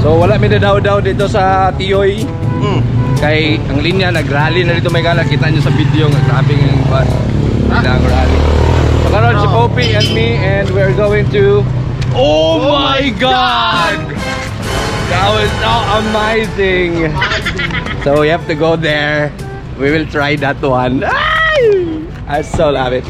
So wala mi daw daw dito sa Tiyoy. Kay ang linya nag-rally na dito, may gala, kita nyo sa video nga grabe nga yung bus. Ilang rally. So karon si Poppy and me and we're going to. Oh, my God! That was so amazing. So we have to go there. We will try that one. Ay! I so love it.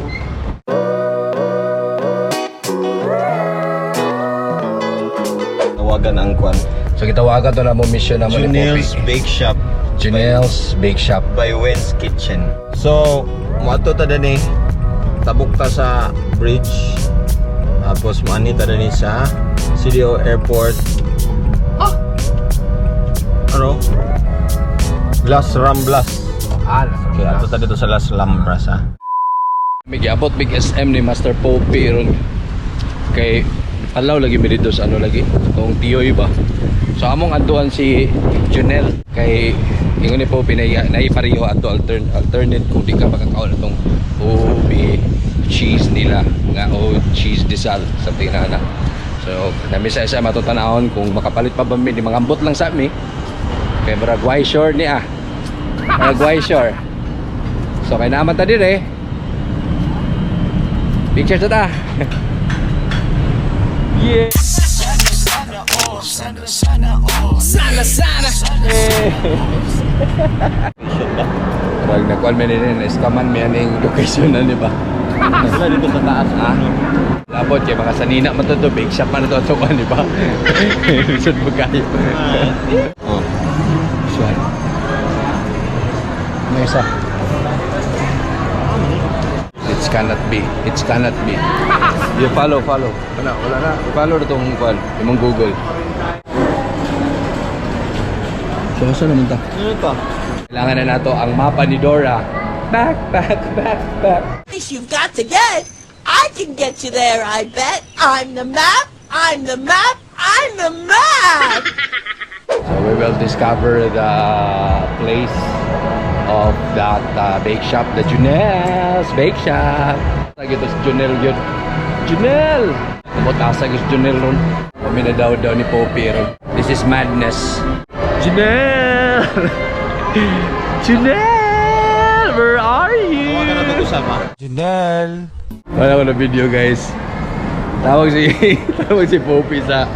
Tawagan ang kwan. So gitawagan to na mo mission na mo ni Junel's Poppy. Bake Shop. Junel's Bake Shop. By Wen's Kitchen. So, moadto ta dani. Tabok ta sa bridge. Tapos moani ta dani sa CDO Airport. Ano? Las Ramblas. Ah, Okay, ato ta dito sa Las Ramblas ha. May giabot big SM ni Master Poppy ron. Kay alaw lagi mi dito sa ano lagi, kung tiyoy ba. So among adtuan si Junel kay ingon ni Poppy na naipariho adto alternate kung di ka makakaon atong ube cheese nila nga o cheese desal, something na na. So nami sa SM ato tanawon kung makapalit pa ba mi, di mangambot lang sa mi. Kay murag why sure ni ah. Murag why sure. So kay naman ta dire. Picture ta ta. Yeah. Sana sana. Eh. Murag nakuan mi nini, na-scaman mi aning location na, di ba? Sila dito sa taas. Ah. Labot kay mga sanina man to to, bake shop man to to, di ba? Lisod mo kayo. Oh. This one. May isa. It cannot be. It cannot be. You follow, follow. Wala, wala na. Follow na itong kwan. Imong Google. So, saan naman ta? Ano to? Kailangan na nato ang mapa ni Dora. Back, back, back, back. You've got to get. I can get you there, I bet. I'm the map. I'm the map. I'm the map. So we will discover the place of that bake shop, the Junel's Bake Shop. Lagi to si Junel yun. Junel! Kumot asa si Junel ron. Kami na daw daw ni Poppy ron. This is madness. Junel! Junel! Where are you? Tawagan na ito usap ha. Wala ko na video, guys. Tawag si Poppy sa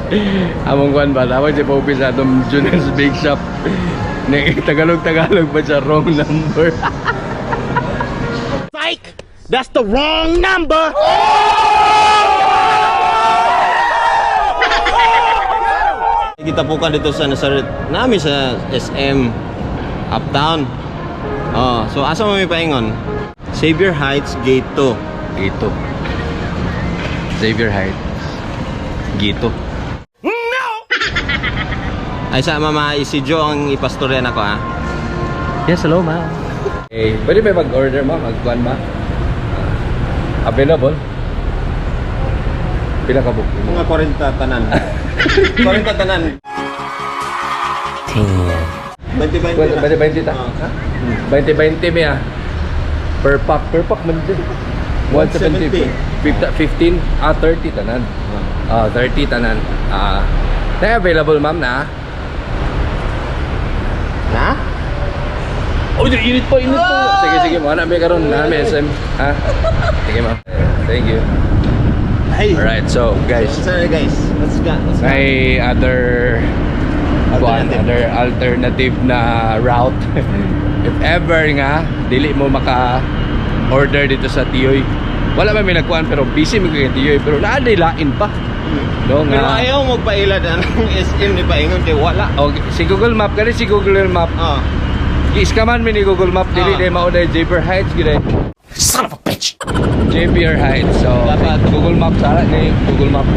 among kwan ba? Tawag si Poppy sa atong Junel's Bake Shop. Ni Tagalog Tagalog pa siya, wrong number. Psych! That's the wrong number! Kita po ka dito sa Nazaret. Nami sa SM Uptown. Oh, so asa mo may paingon? Xavier Heights Gate 2. Gito. Xavier Heights. Gito. Ay sa mama, si Joe ang ipastoryan ako ah. Yes, hello, ma'am. Okay, pwede ba mag-order, ma'am? Mag-kuan, ma'am? Available? Pila ka book mo? Mga 40 tanan. 40 tanan. 20 20 na. 20 20 ta. Oh. 20 20 mi ah. Per pack man din. 170. 15, ah, 30 tanan. Ah, 30 tanan. Ah, na available, ma'am, na? Na? Oh, di, init pa, init pa. Sige, sige, mo na mi karon, na mi SM. Ha? Sige, ma'am. Thank you. Hey. Alright, so guys, Sorry guys. Let's go. Let's go. May other kuan, Alternative. other alternative na route. If ever nga dili mo maka order dito sa Tiyoy. Wala man may nagkuan pero busy mi kay Tiyoy pero naa lain pa. No Pero nga. ayaw magpailad ang SM ni paingon kay wala. Okay, si Google Map kani, si Google Map. Oh. Giiskaman mi ni Google Map, dili Ah. day mao day Xavier Heights gid. Son of a bitch! Xavier Heights. So Dapat. Google Map sara ni Google Map.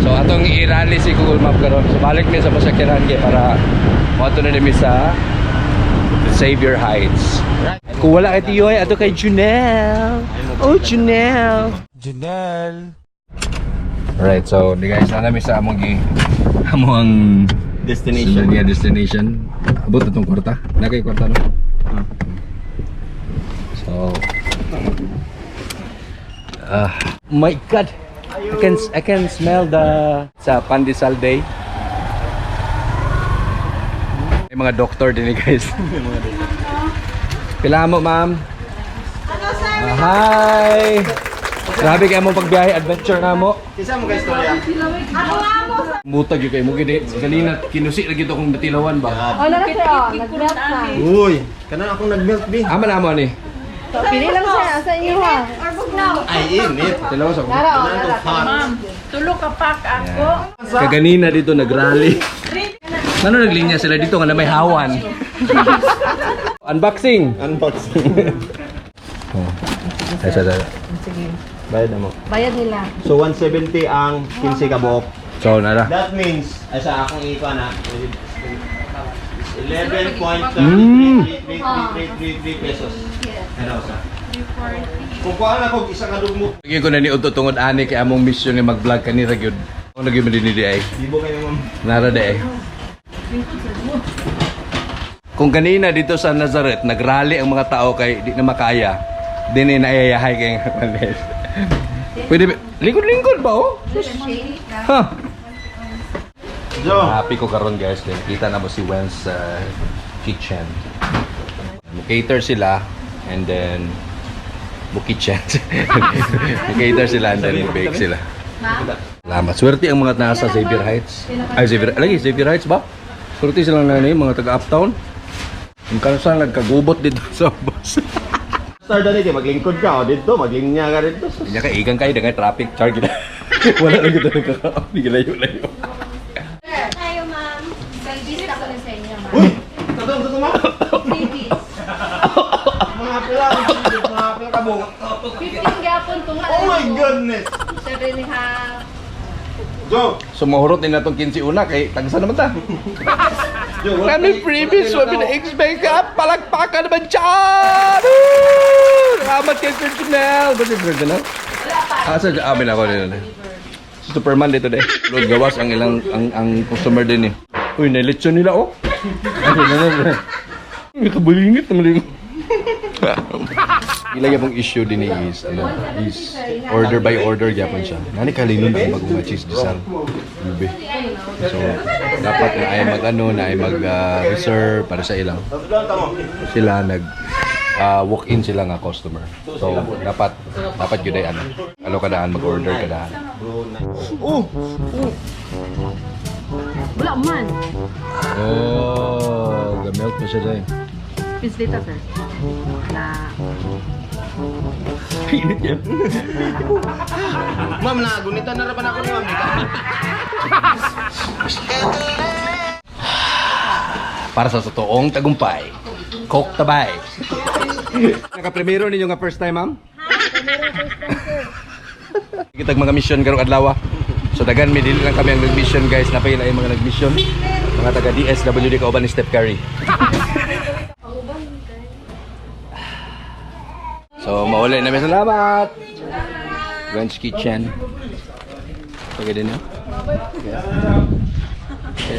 So atong i-rally si Google Map karon. So balik mi sa masakyanan kay para moadto na mi sa Xavier Heights. Kung wala kay Tiyoy, ato kay Junel. Oh, Junel. Junel. Alright, so di guys, na mi sa among gi among Destination. Sunod nga destination. Abot na tong kwarta. Na kay kwarta no. So ah, my God. I can smell the sa pandesal day. May mga doktor din eh, guys. Pila mo, ma'am? Ah, hi! Grabe kaya mo pagbiyahe, adventure na mo. Kinsa mo guys storya? Mutag yun kayo mo gini. Kanina, kinusi lagi to kung natilawan ba? Oh, nara sir, oh. Nag-melt na. Uy, kanan akong nag-melt bi. Ama na mo ni. So, pili lang sir, asa inyo ha? Ay, init. Tilawan sa Nara, oh, Kanan nara. akong hot. Tulo ka pack ako. Kaganina dito nagrally. Ano naglinya sila dito nga na may hawan? Unboxing. Unboxing. Oh. Ay, sa, sa. Sige. Bayad na mo. Bayad nila. So 170 ang 15 ka buok. So, nara. That means, ay sa akong ikuan ha, 11.333333 pesos. Ano sa? Kung kuhaan ako isa ka dugmo. Lagi ko na ni Udto tungod ani kay among mission ni mag-vlog kanira gyud. Ako lagi man dinhi di ay. Bibo kayo, ma'am. Nara di ay. Kung kanina dito sa Nazareth nagrally ang mga tao kay di na makaya. Dinhi na ayayahay kay nga panes. Pwede ba? Lingkod-lingkod ba oh? Ha. Jo. Happy ko karon, guys kay nakita na mo si Wen's kitchen. Mo cater sila and then mo kitchen. Mo cater sila and then mo bake sila. Salamat. Swerte ang mga nasa Xavier Heights. Ay, Xavier, lagi, Xavier Heights ba? Swerte sila na mga taga Uptown. Ang kansan nagkagubot dito sa bus. Star dali kay maglingkod ka o didto, maglinya ka didto. Hindi ka igang kayo dagay traffic charge gina. Wala lang gid nagkakaon, layo-layo. Tayo, ma'am. Service ako na sa inyo, ma'am. Uy! Totoo, totoo, ma'am. Freebies. Mga pila ka buok. 15 gapon tunga. Oh my goodness! 7.5. Jo! So mahurot ni natong 15 una kay tagsa naman ta. Jo, wala Kami freebies, wala na-expect ka. Palagpakan naman dyan! Woo! Salamat kay Sir Janelle. Ba si Sir Janelle? Ah, sir, amin ako din. Superman dito de. Lord gawas ang ilang ang customer din eh. Uy, nilitsyon nila oh. Ano na na. Nakabulingit naman din. Ilagay pong issue din is ano is order by order gyapon siya. Nani kalinon ang bagong nga cheese desal. Ube. So dapat na ay mag ano na ay mag reserve para sa ilang sila nag walk-in sila nga customer. So dapat dapat yun ay ano. Ano kadaan mag-order kadaan. Oh! Wala man. Oh, gamelt pa siya dyan. Pislita, sir. Na. Init yan. Ma'am, na gunitan na ra pa na ako ni ma'am. Para sa totoong tagumpay. Coke tabay. Naka-primero ninyo nga first time, ma'am? Kitag mga mission karong adlaw. So dagan mi dili lang kami ang nag-mission, guys. Napay ay mga nag-mission. Mga taga DSWD kauban ni Steph Curry. So mauli na mi, salamat. Gwen's Kitchen. Okay din yun. Okay.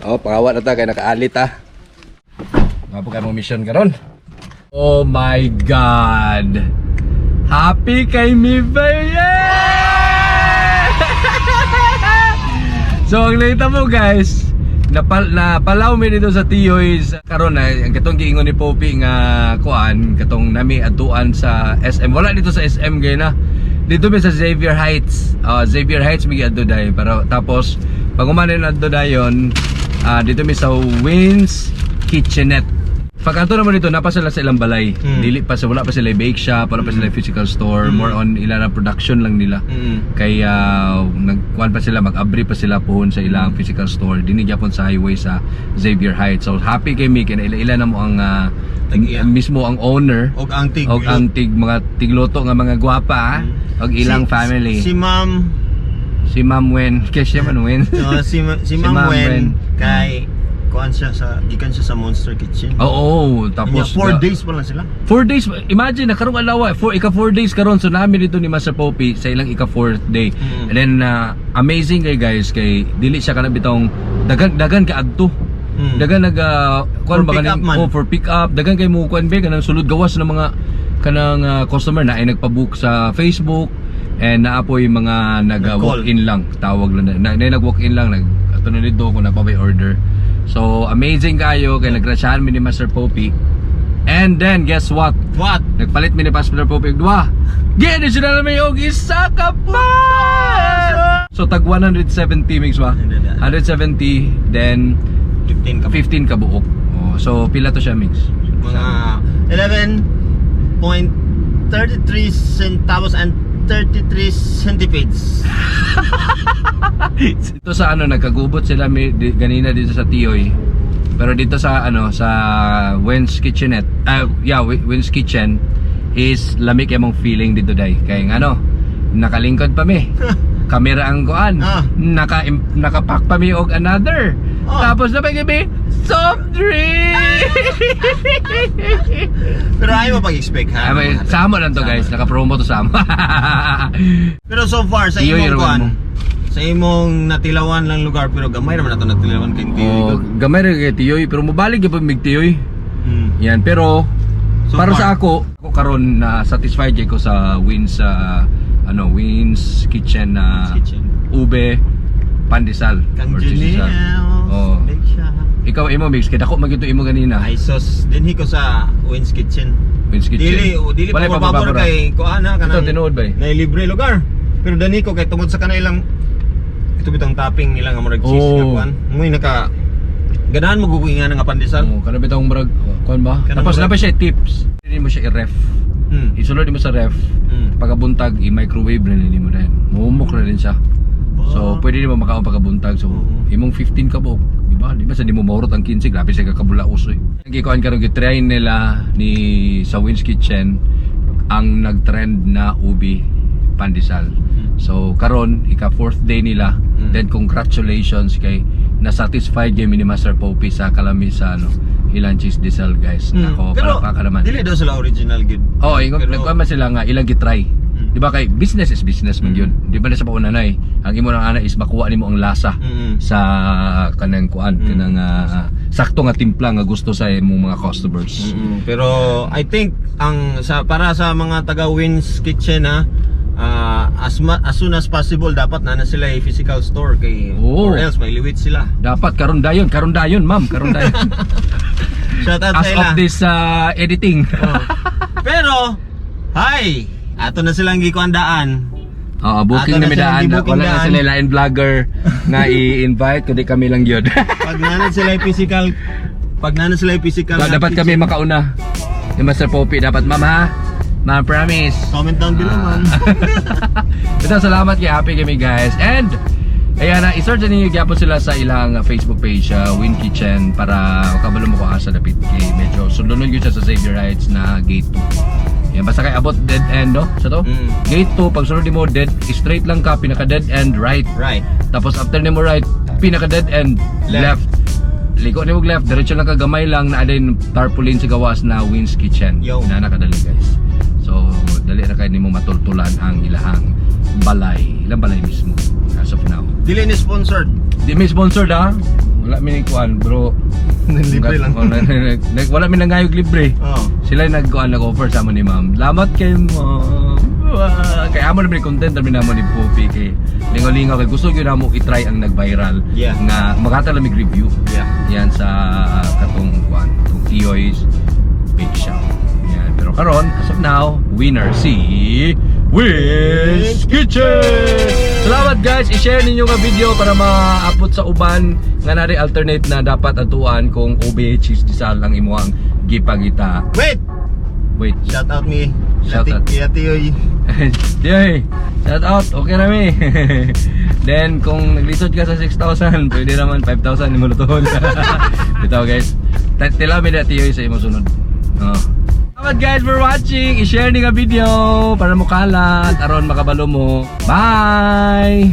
Oh, pangawa na ta kay nakaalit ta. Nga po kayo mong mission karon. Oh my God! Happy kay mi ba? So ang later mo guys, napalaw mi dito sa Tiyoy karon na ang katong giingon ni Poppy nga kuan katong nami atuan sa SM. Wala dito sa SM gay na. Dito mi sa Xavier Heights. Ah, Xavier Heights mi giadto dayon pero tapos pag umanin adto dayon, dito mi sa Wins Kitchenette. Pag ato naman dito, napa sila sa ilang balay. Dili pa sa wala pa sila bake shop, wala pa sila physical store, more on ila na production lang nila. Kaya nagkuan pa sila, mag-abri pa sila pohon sa ilang physical store. Dinhi gyapon sa highway sa Xavier Heights. So happy kay Mick na ila-ila na mo ang mismo ang owner Og ang tig. og ang tig mga tigluto nga mga gwapa og ilang family. Si Ma'am, Si Ma'am Wen, kay siya man Wen. oh, si Si Ma'am Ma'am Wen Wen. kay kuan siya sa gikan siya sa Monster Kitchen. Oo, tapos Tapos 4 days pa lang sila. 4 days, imagine, na karong alawa, ika 4 days karon so namin dito ni Master Poppy sa ilang ika fourth day. And then, amazing kay guys, kay dili siya kanang bitong dagan dagan ka adto. Dagan nag kuan For ba pick kaning up man. oh, for pick up, dagan kay mo kuan ba kanang sulod gawas ng mga kanang customer na ay nagpa-book sa Facebook and naapoy mga nag Nag-call. walk in lang, tawag lang na nag walk in lang nag Ato na dito kung naa pa bay order. So amazing kayo kay nagrasyahan mi ni Master Poppy. And then guess what? What? Nagpalit mi ni Master Poppy og duha. Gi-additional mi og isa ka pa. So tag 170, mix ba? 170, then 15 ka. 15 ka buok. Oh, so pila to siya, mix? Mga 11.33 centavos and 33 centipedes. Ito sa ano, nagkagubot sila ganina dito sa Tioy. Pero dito sa ano, sa Wen's Kitchenette, ah yeah, Wen's Kitchen is lami kay mong feeling dito day. Kay ngano, nakalingkod pa mi. Kamera ang kuan. Nakapack pa mi og another. Tapos na pa gabi, soft drink. Pero ayaw mo pag-expect ha. Ay, sa amo lang to, guys, naka-promo to sa amo. Pero so far sa Iyo, imong irawan kuan, mo. Sa imong natilawan lang lugar, pero gamay naman ato natilawan kay Tiyoy. Oh, gamay ra kay Tiyoy, pero mobalik gyud pa mig Tiyoy. Yan, pero So para far. sa ako, karon na satisfied jud ko sa Wins, sa ano, Wins Kitchen na Wins Kitchen. Ube pandesal Kang or cheese Junel. desal. Oh. Big shot. Ikaw, imo mix kay dako man gyud to imo ganina. Ay sos, dinhi ko sa Wins Kitchen. Wins Kitchen. Dili, o, dili Walay pa pabor pabor. kay kuan na Ito kanang tinuod ba? Eh? Na libre lugar. Pero dani ko kay tungod sa kanailang ito bitong topping nila nga murag cheese nga kuan. Ngoy naka ganahan mo guguingan nga pandesal. Oh, kana bitong murag kuan ba? Kanang Tapos murag- na pa siya tips. Hindi mo siya i-ref. Isulod mo sa ref. Pagkabuntag, i-microwave na nimo din. Muumok na din siya. So, pwede nimo makaon pagkabuntag. So, imong 15 ka buok, di ba? Di ba sa di mo maurot ang 15, grabe sa kakabulaos eh. Ang gikuan karon, gitry nila ni sa Wins Kitchen ang nagtrend na ubi pandesal. So, karon ika fourth day nila. Then congratulations kay na-satisfied gyud ni Master Poppy sa kalami sa ano, ilang cheese desal, guys. Nako, Pero palakpakan naman. dili daw sila original gid. Oo, oh, ingon Pero- nagkuan man sila nga ilang gitry. Di ba kay business is business man yun. Di ba na sa paunanay, ang imo lang ana is makuha nimo ang lasa sa kanang kuan, kanang sakto nga timpla nga gusto sa imong mga customers. Pero I think ang sa para sa mga taga Wins Kitchen ha, as soon as possible dapat na na sila ay physical store kay Oo. or else may liwit sila. Dapat karon dayon, ma'am, karon dayon. Shout out As sa ila. of this editing. Pero hi, ato na silang gikuandaan. Oo, booking Ato na na mi silang daan. gibuking Wala na daan. sila line vlogger nga i-invite kundi kami lang yun. Pag nana sila ay physical na Dapat kami kitchen. makauna. Ni Master Poppy dapat, ma'am ha. Ma'am, promise. Comment down below, Ah. man. Ito, salamat kay happy kami, guys. And ayan na, i-search na ninyo gyapon sila sa ilang Facebook page, Win Kitchen, para makabalo mo kung asa dapit kay medyo sundunon yun siya sa Xavier Heights na Gate 2. Yan, basta kay abot dead end, no? Sa to? Gate 2, pag sunod mo dead, straight lang ka, pinaka dead end, right. Right. Tapos after nimo right, pinaka dead end, left. Left. Liko nimo left, diretso lang ka gamay lang na adin tarpaulin sa gawas na Win's Kitchen. Yo. Na nakadali, guys. So dali ra kay nimo matultulan ang ilahang balay, ilang balay mismo as of now. Dili ni sponsored. Di may sponsored ha. Wala mi ni kuan, bro. Libre lang. Wala mi nangayog libre. Oh. Sila yung nagkuan, nag-offer sa amo ni ma'am. Salamat kay ma'am. Wah, kay amo naman content namin namo ni Poppy kay lingaw-lingaw kay gusto gyud namo i-try ang nag-viral nga makata lang mig review. Yan sa katong kuan, tong Tioy's Big Shop. Yan, pero karon as of now, winner si Wiz Kitchen. Salamat, guys, i-share ninyo nga video para maabot sa uban nga nari alternate na dapat atuan kung ube cheese desal ang imuhang gipangita. Wait. Wait. Shout out me. Shout out. Yati oy. Yoy, shout out. Okay na mi. Then kung naglisod ka sa 6,000, pwede naman 5,000 imo lutuhon. Bitaw, guys. Tila mi na tiyoy sa imong sunod. Oh. Salamat, guys, for watching. I-share ni nga video para mukalat aron makabalo mo. Bye.